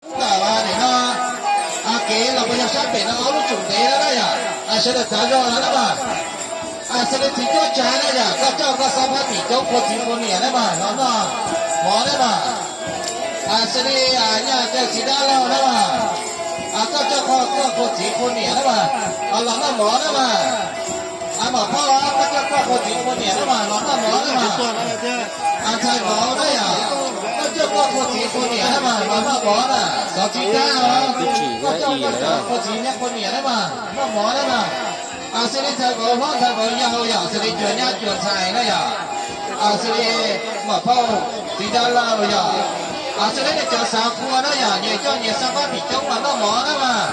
Tam nim no kev los puas yog sab pem no ob lub tsum ntev na yom, sawv daws txav zog no na mas. Xws li txiv cuab tsav na yom, koj coj koj xab phab tim coob qhua txiv qhua niam na mas los noj mov na mas. Xws li nyaj cov txiv dab laug na mas, koj coj koj qhua txiv qhua niam na mas, los noj mov na mas. Mam phauj, koj coj koj qhua txiv qhua niam na mas los noj mov na mas. Ntxhais vauv na yom, koj coj koj qhua txiv qhua niam na mas los noj mov na. Xov txiv tab, koj coj koj cov qhua txiv qhua niam na mas noj mov na mas. Xws li ntxhais vauv hlob ntxhais vauv yau yom, xws li cuas nyab cuas ntxhais na yom, xws li mam phauj txiv dab laug yom, xws li nej cov xav qhua na yom, nyias coj nyias xab phab tim coob mas noj mov na mas.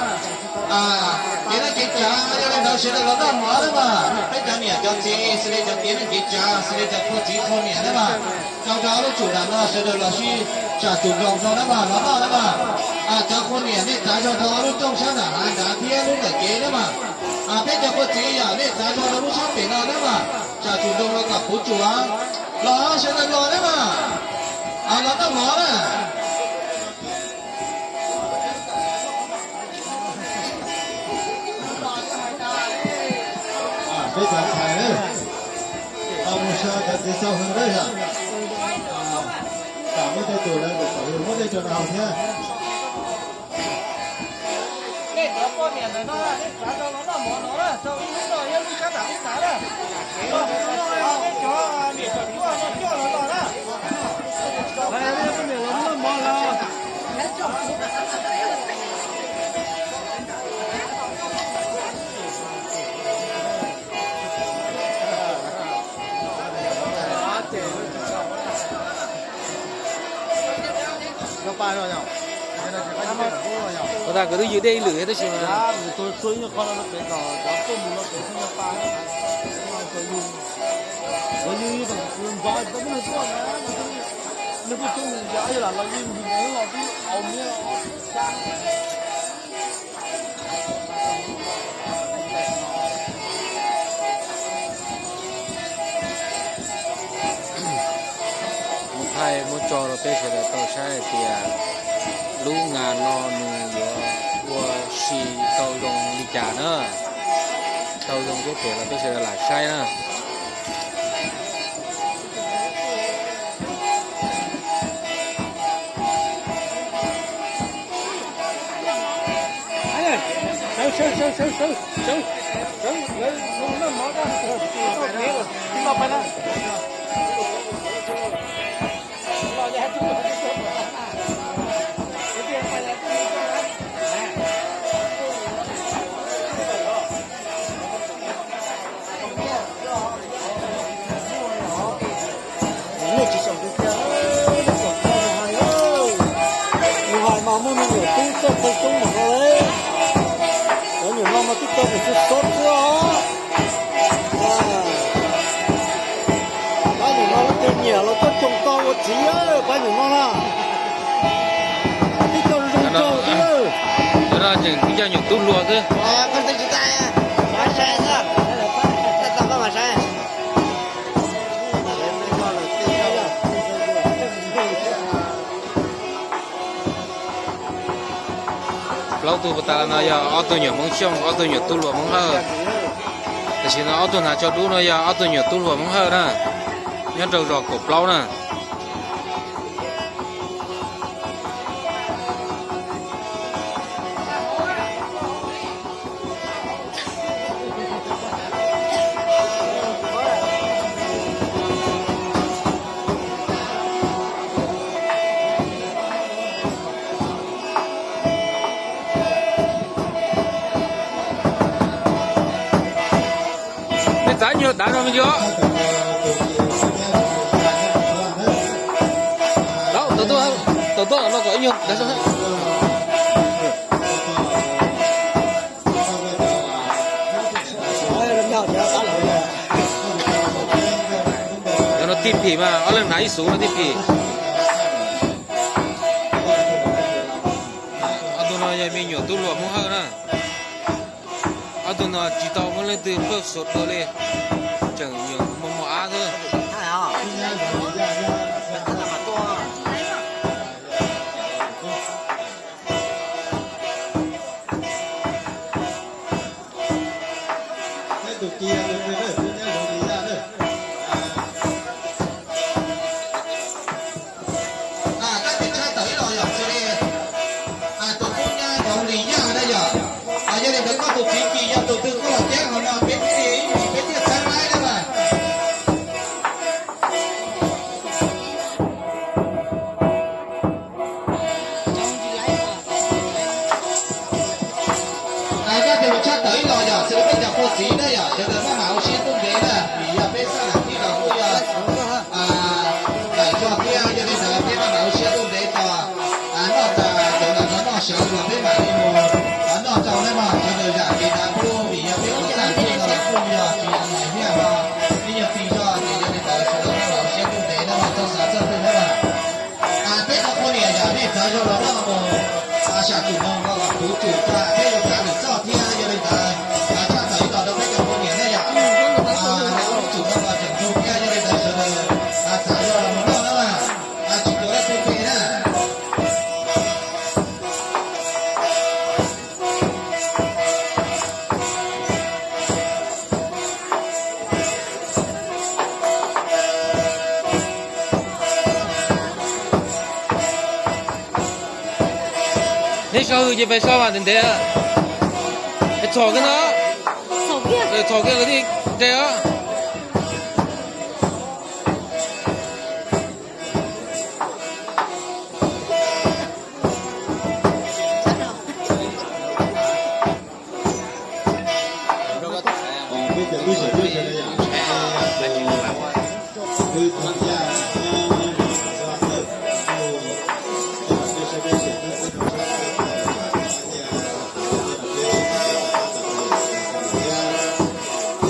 Kev neej kev tsav yog li ntawd sawv daws los noj mov na mas. Peb cov niam cov txiv xws li cov kev neej kev tsav xws li cov qhua txiv qhua niam na mas, rau rau lub tsum nram no sawv daws los sib tsam tsum nroos rau na mas los noj na mas. Cov qhua niam nej txav zog rau lub rooj sab nram hav nrad thiab lub ntawm kev na mas. Peb cov qhua txiv yom nej txav zog rau lub sab pem no na mas, tsam tsum nroos rau kom puv tsum. Los sawv daws los na mas, los noj mov na. Peb cov ntxhais, mus saib cov txiv xaus hwv na yom. Tam muab tej tus lawv kom muab tej tus no haus thiab. Nej cov poj niam ntawm no nej txav rau los noj mov no na, rau ib lub no yog lub sab nram ub tas na. Cov niam cov txiv no coj los los na. Cov poj niam los noj mov los. Ua tas nkawd twb yws dej ib lwm tab sis mas Mus thaij muab tso rau peb sawv daws tau saib hais tias lub nga no nws yuav ua si tau zoo li cas na. Tau zoo thiab phem los peb sawv daws lam saib na. Nws tsis xyaum tiag tiag, nws hais mas muaj me nyuam tub txawj tau coob npaum no li. Cov nyuam no mas twb tau mus txog xob xwb os. Pab nyuam no leej twg nyiam los tuaj tsoo tau ua txiv, pab nyuam no na. Twb coj zoo nraug xwb. Cov no tseem twb coj nyuam tub hluas xwb. Plaub tug pas tas no yog ob tug nyuam Hmoob Xyooj, ob tug nyuam tub hluas Hmoob Hawj. Tam sim no ob tug hnav tsho dub no yog ob tug nyuam tub hluas Hmoob Hawj na, nyob rau zos kaum plaub na. Nej txav ib nyuag dav no me ntsis os. Tau, tau tuaj no kom ib nyuag dav. Cov no tij phim mas ob leeg hnav ib xuv no tij phim. Ob tug no yog me nyuam tub hluas Hmoob Hawj na. Ob tug no tsis tau muaj leej twg pawj xov dua li, tseem nyuam mos mos ab xwb. Tus no yog me nyuam tub hluas Hmoob Hawj na. Tsam tus no los kuv tsum tag thiab yuav kav lwm txoj thiab, yog li ntawd tshaj tawm ib los rau peb cov poj niam ne yom. Yog lub tsum no los tseem ntug thiab, yog li ntawd sawv daws txav zog los mus noj na, tsis tuav dab tsi pem na. Neb sau hws ces pais sau mas ntev ntev. Txhom kiag no. Txhom kiag los thiaj nres os. Peb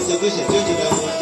cov tub siam tswb sawv daws mus